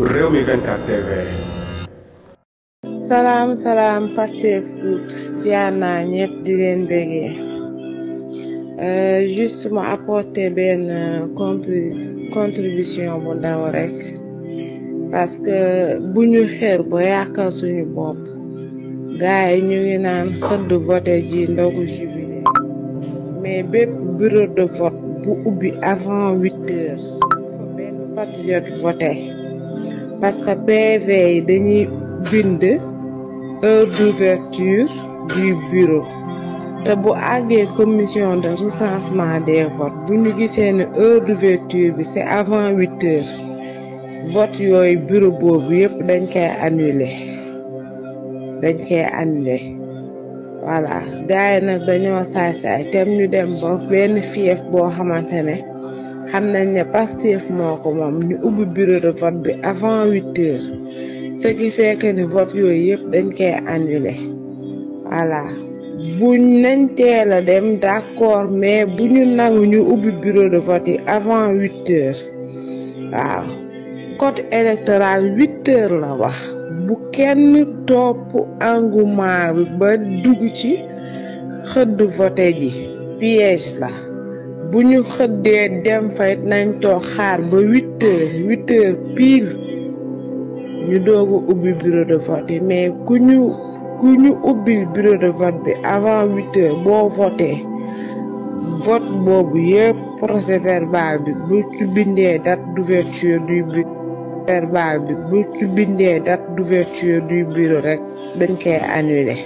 Rewmi 24 TV. salaam Pastef Foot ziar naa ñëpp di leen bégee juste ma apporter benn contribution bu ndaw rek parce que bu ñu xeer ba yàqal suñu bopp gars yi ñu ngi naan xëdd voté ji ndogu jubilé mais bépp bureau de vote bu ubbi avant 8 heures fa benn patriote voté parce que PV yi dañuy bind heure d'ouverture du bureau te bu àggee commission de recensement des votes bu ñu gisee ne heure d'ouverture bi c'est avant 8 heures vote yooyu bureau boobu yëpp dañ koy annuler voilà gars yi nag dañoo saay-saay tem ñu dem ba benn fief boo xamante ne xam nañ ne Pastef moo ko moom ñu ubbi bureau de vote bi avant 8 heures ce qui fait que ni vote yooyu yëpp dañ koy annuler voilà buñ nañ teel a dem d'accord mais bu ñu nangu ñu ubbi bureau de vote yi avant 8 heures waaw code électoral 8 heures la wax bu kenn topp engouement bi ba dugg ci xëdd vote ji piège la bu ñu xëddee dem fayit nañ toog xaar ba 8 heures pile ñu doogu ubbi bureau de vote yi mais ku ñu ubbi bureau de vote bi avant 8 heures boo voté vote boobu yëpp procès verbal bi bu ci bindee date d'ouverture du bureau rek dañ koy annuler